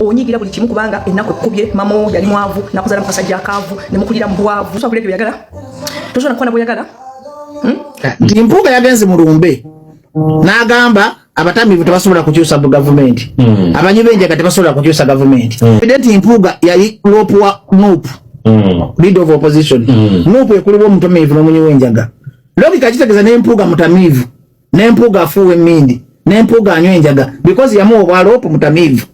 Onyigira buli kimu kubanga ennaku ekkubye. Mamo yali mwavu, nakuzala mukasajja akaavu, nemukulira mu bwavu. Tosobola kulya byoyagala, tosobola kukola bwoyagala. Nti Mpuuga yagenze mu lumbe n'agamba abatamiivu tebasobola kukyusa bu gavumenti, abanywi b'enjaga tebasobola kukyusa gavumenti. Nti Mpuuga yali LOP wa NUP, leader of opposition. NUP ekulibwa omutamiivu n'omunywi w'enjaga. Logically kitegeeza ne Mpuuga mutamiivu, ne Mpuuga afuuwa emmindi, ne Mpuuga anywa enjaga, because yamuwa obwa LOP mutamiivu.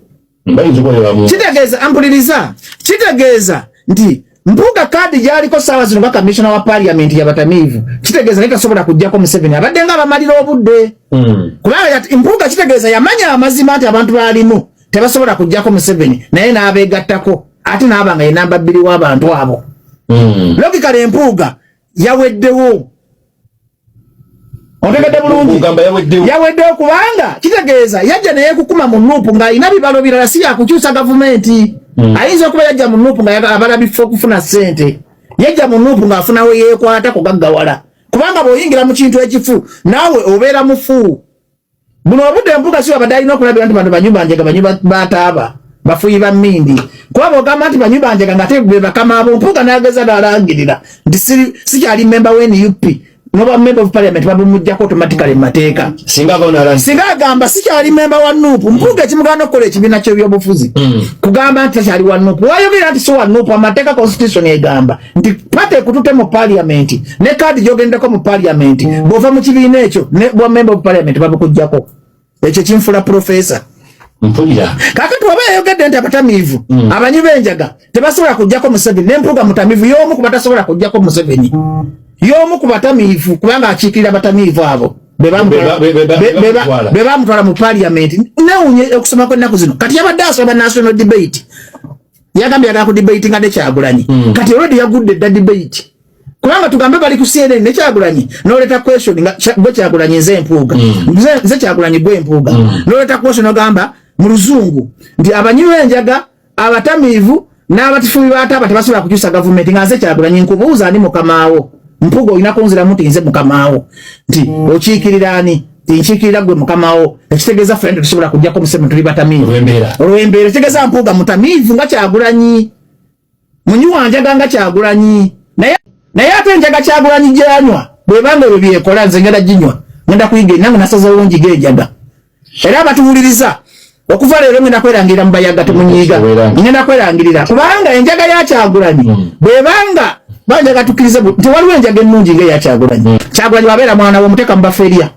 Bayinza okuba. Kitegeeza, ampuliriza, kitegeeza nti Mpuuga kaadi gyaliko saawa zino nga commissioner wa parliament yabatamiivu. Kitegeeza naye tasobola kujjako Museveni, abadde nga abamalira obudde, kubanga Mpuuga kitegeeza yamanya amazima nti abantu baalimu tebasobola kujjako Museveni, naye n'abeegattako ate n'aba nga ye namba 2 w'abantu abo. Logically Mpuuga yaweddewo. Otegedde bulungi? Ogamba yaweddewo? Yaweddewo, kubanga kitegeeza yajja neyekukuma mu NUP ng'alina bibalo birala, si yakukyusa gavumenti. Ayinza okuba yajja mu NUP nga abala bifo okufuna ssente. Yajja mu NUP ng'afunawe yeekwata kugaggawala, kubanga bw'oyingira mu kintu ekifu naawe obeera mufu. Buno obudde Mpuuga si wabadde alina okulabira nti bano banywi banjaga, banywi bataaba, bafuyi ba mmindi, kuba bw'ogamba nti banywi banjaga nga te be bakama abo. Mpuuga n'ageza n'alangirira nti sikyali memba wa NUP, noba member of parliament babumugjako automatically mu mateeka. Singa ava nalandi. Singa agamba sikyali memba wa NUP, Mpuuga ekimugaana okukola ekibiina ky'ebyobufuzi kugamba nti takyali wa NUP. Wayogera nti si wa NUP, amateeka, constitution egamba nti party ekutute mu parliament ne kaadi gyogendeko mu parliament, bw'ova mu kibiina ekyo ne bwa member of parliament babukuggyako. Ekyo kinfula professor. Mpulira. Kakati waba yayogedde nti abatamiivu, abanywi b'enjaga tebasobola kuggyako Museveni, ne Mpuuga mutamiivu, y'omu ku batasobola kuggyako Museveni, y'omu ku batamiivu, kubanga akiikirira abatamiivu abo Be bamutwala. be bamutwala mu parliament. Newunye okusoma kw'ennaku zino. Kati yabadde asoma national debate, yagambye yagala ku debate nga ne Kyagulanyi. Kati already yagudde dda debate, kubanga tugambe bali ku CNN ne Kyagulanyi, noleta question nga gwe Kyagulanyi, nze Mpuuga, nze Kyagulanyi, gwe Mpuuga, noleta question ogamba mu Luzungu nti abanywi b'enjaga, abatamiivu n'abatifubi bataaba tebasobola kukyusa gavumenti, nga nze Kyagulanyi nkubuuza, ani mukamaawo? Mpuuga, olina kunziramu nti nze mukamaawo, nti okiikirira ani? Nti nkiikirira gwe mukamaawo. Ekitegeeza ffenna tetusobola kujjako Museveni, tuli batamiivu. Olw'embeera. Olw'embeera. Ekitegeeza Mpuuga mutamiivu nga Kyagulanyi, munywi wa njaga nga Kyagulanyi. Naye ate enjaga Kyagulanyi gyanywa bwebanga ebyo byekola, nze ngenda ginywa, ngenda kuyiga. Nange nasazeewo njiga enjaga. Era abatuwuliriza, okuva leero ngenda kwerangirira mu bayaga, temunyiiga. Ngenda kwerangirira kubanga enjaga ya Kyagulanyi bwebanga banjaga, tukkirize nti waliwo enjaga ennungi nga eya Kyagulanyi. Kyagulanyi bwabeera mwana we, omuteeka mu bafeerya.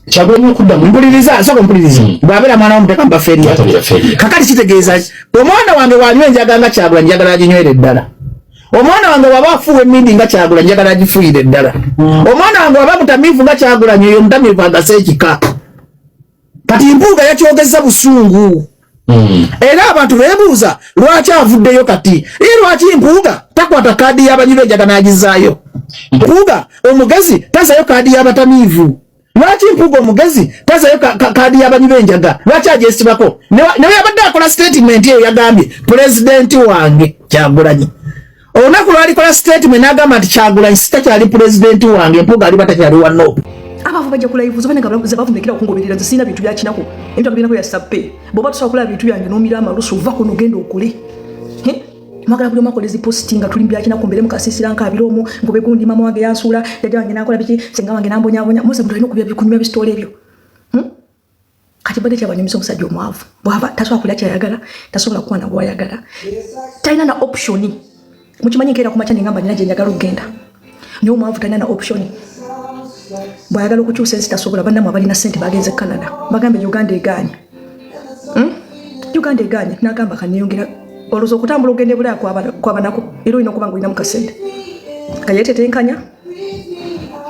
Kyagulanyi okudda mu Mpuliriza, sooka mpuliriza. Bw'abeera mwana we, omuteeka mu bafeerya. Batabira failure. Kakati kitegeeza omwana wange bw'anywa enjaga nga Kyagulanyi, njagala aginywere ddala. Omwana wange waba afuuwa emindi nga Kyagulanyi, njagala agifuuyire ddala. Omwana wange waba mutamiivu nga Kyagulanyi, oyo omutamiivu agase ekika. Kati Mpuuga yakyogeza busungu, era abantu beebuuza lwaki avuddeyo kati. Ye lwaki Mpuuga takwata kaadi y'abanywi b'enjaga n'agizaayo? Mpuuga omugezi tazayo kaadi y'abatamiivu. Lwaki Mpuuga omugezi tazayo kaadi y'abanywi b'enjaga? Lwaki agyesibako? Naye yabadde akola statement eyo, yagambye pulezidenti wange Kyagulanyi. Olunaku lwalikola statement n'agamba nti Kyagulanyi sitakyali pulezidenti wange, Mpuuga aliba takyali wa NUP. Abavu bajja ku live zo nga bavumekera okungoberera. Nze sirina bintu byakinaku, ebintu byinako ya sappe. Bw'oba tusobola kulaba bintu byange n'omira amalusu, ova kuno ogenda okole. Mwagala buli omu akola ezi post nga tuli byakinaku. Mbere mukasiisira nkaabira omwo ngobe gundi, mama wange yansuula, jjajja wange nankola biki, senga wange nambonyabonya. Muze muntu alina okubya kunyumya bisitoola ebyo. Kati badde kyabanyumisa omusajja omwavu bwaba tasobola kulya kyayagala, tasobola kuwana gwayagala, talina na option. Mukimanyi nkeera kumakya nengamba nina gyenjagala okugenda, naye omwavu talina na option. Bwayagala okukyusa ensi tasobola. Bannamwe abalina sente bagenze Canada, bagambe Uganda eganye. Uganda eganye, nagamba kaneyongera olowooza okutambula ogenda ebulaya kwabanako, era olina okuba nga olinamu kasente kayetetenkanya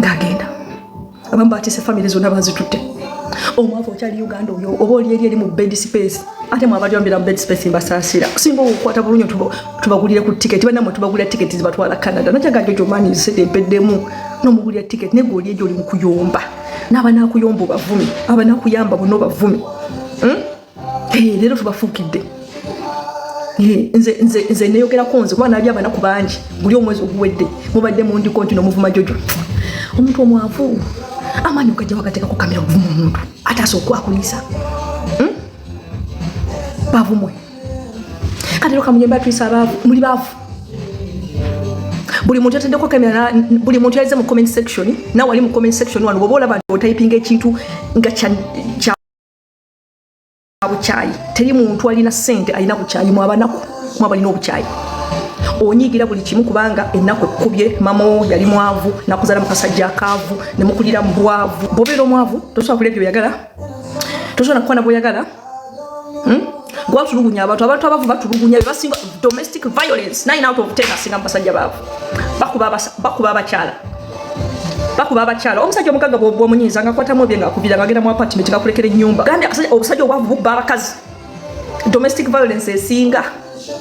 ng'agenda. Abamu batise famire zonna bazitutte. Omwavu okyali Uganda oyo oba oli eri mu bed space. Ate mwabali bambeera mu bed space, mbasaasira. Singa okukwata bulungi tubagulire ku tiketi. Bannamwe tubagulira tiketi zibatwala Canada. Najaga jojo mani sente empeddemu nomugulira tiketi, naye gwe oli egyo oli mu kuyomba n'abanakuyomba obavumi, abanakuyamba bonna obavumi. Eh, leero tubafuukidde. Eh, nze neyogerako nze kuba nali abanaku bangi. Buli omwezi oguwedde mubadde mundiko nti nomuvuma Jojo. Omuntu omwavu amaanyi ogajja wagateekako kamera okuvuma omuntu ate asooka akuliisa. Baavu mwe. Kati lero Kamunye batwisa abaavu, muli baavu. Buli muntu yateddeko kamera, buli muntu yalize mu comment section, nawe ali mu comment section wano, bw'oba olaba nti otayipinga ekintu nga kya bukyayi, teri muntu alina ssente alina bukyayi. Mu abanaku mu abalina obukyayi, onyiigira buli kimu kubanga ennaku ekkubye. Mamo yali mwavu, nakuzala mu kasajja akaavu, ne mukulira mu bwavu. Bw'obeera omwavu tosobola kulya byoyagala, tosobola nakukwana bwoyagala. Gwatulugunya abantu, abantu abavu batulugunya bebasinga. Domestic violence, 9 out of 10 asinga mu basajja baavu. Bakuba abakyala, bakuba abakyala. Omusajja omugagga bw'omunyiiza nga akwatamu ebye, ngaakubira, ng'agenda mu apartment, ngakulekera ennyumba. Gambye obusajja obwavu bubba abakazi. Domestic violence esinga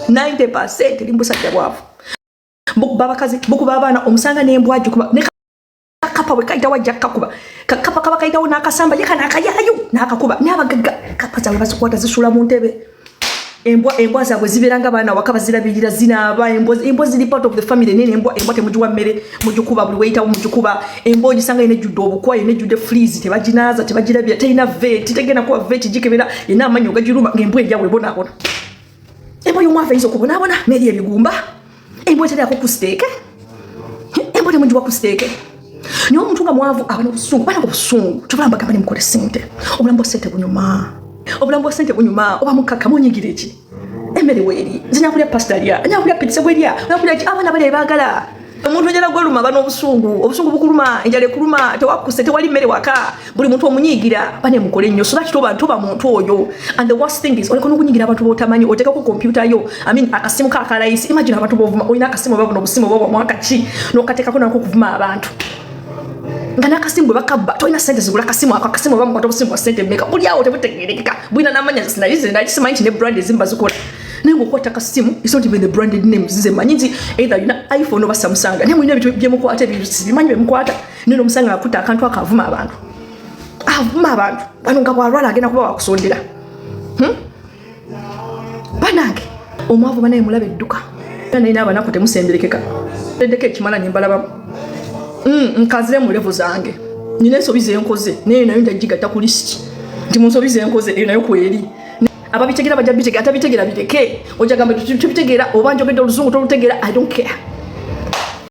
90 eri mu busajja bwavu. Bukuba abakazi, bukuba abaana. Omusanga n'embwa gikuba, ne kakapa bwe kayitawo ajja kukakuba. Kakapa kaba kayitawo n'akasamba ye kano akayayu n'akakuba. N'abagagga kapa zaabwe bazikwata, zisula mu ntebe. Embwa zaabwe zibeera nga baana waka, bazirabirira, zinaaba. Embwa ziri part of the family. Nene embwa temugiwa mmere, mugikuba buli weyitawo, mugikuba. Embwa ogisanga yina ejjudde obukwa, yina ejjudde fleas, tebaginaaza, tebagirabira, terina vet, tegenda kuba vet gikebera, yina amannyo gagiruma, ng'embwa eryawe ebonaabona. Embwa y'omwavu eyinza okubonaabona n'eri ebigumba. Embwa eteryako ku steak, embwa temugiwa ku steak. Naye omuntu nga mwavu aba n'obusungu, bana obusungu. Tubula mbagamba nemukole sente. Obulamu bwa sente bunyuma, obulamu bwa sente bunyuma. Oba mukaka munyigira eki? Emmere weeri, nze nyakulya pasta lya, nyakulya pizza bwerya, nyakulya ki, abaana balya ebaagala. Omuntu enjala gweluma, aba n'obusungu, obusungu bukuluma, enjala ekuluma, tewakkuse, tewali mmere waka, buli muntu omunyiigira. Bane mukole nnyo so that toba muntu oyo. And the worst thing is oleka n'okunyigira abantu b'otamanyi. Oteekako kompyuta yo, I mean, akasimu ka akalayisi. Imagine abantu b'ovuma, olina akasimu oba buno obusimu oba bwamwaka ki, n'okateekako nako okuvuma abantu, nga n'akasimu bwe bakabba tolina sente zigula kasimu ako. Akasimu oba mukwata obusimu bwa sente mmeka, buli awo tebutegerekeka, bulina n'amanya. Nali simanyi nti ne brand ezimu bazikola, naye ngaokwata akasimu, it's not even the branded names nze manyi nti either yina iPhone oba Samsung, naye mulina ebintu byemukwata ebyo sibimanyi byemukwata. Naye nomusanga akutta akantu akavuma abantu, avuma abantu bano nga bwalwala agenda kuba wakusondera. Banange, omwavu banaye mulaba edduka, naye n'abanaku temusemberekeka. Eddeko ekimala nembalabamu. Nkazire mu level zange, nina ensobi zenkoze, naye nayo njagigatta ku list nti mu nsobi zenkoze eyo nayo kweri. Ababitegera bajja bitegera, atabitegeera bireke. Ojagamba tubitegeera oba njogedde oluzungu tolutegeera, I don't care.